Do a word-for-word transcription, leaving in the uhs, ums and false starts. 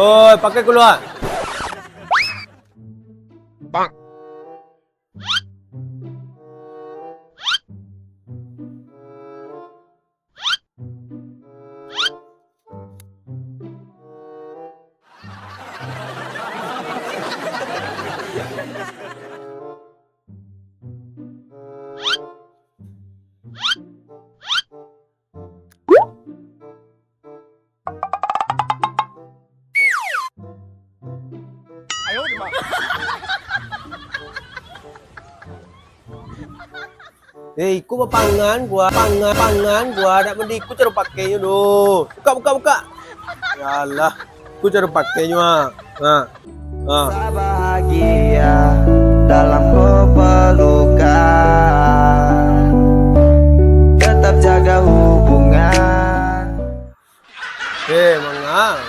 Oi, pakai keluar. Bang. Eh, iko bapangan gua, pangan, pangan gua, dak mandi iko caro pakainyo doh. Buka, buka, buka. Yalah, iko caro pakainyo, ah. Nah. Ah. Bahagia dalam berpelukan, tetap jaga hubungan. Eh, manga.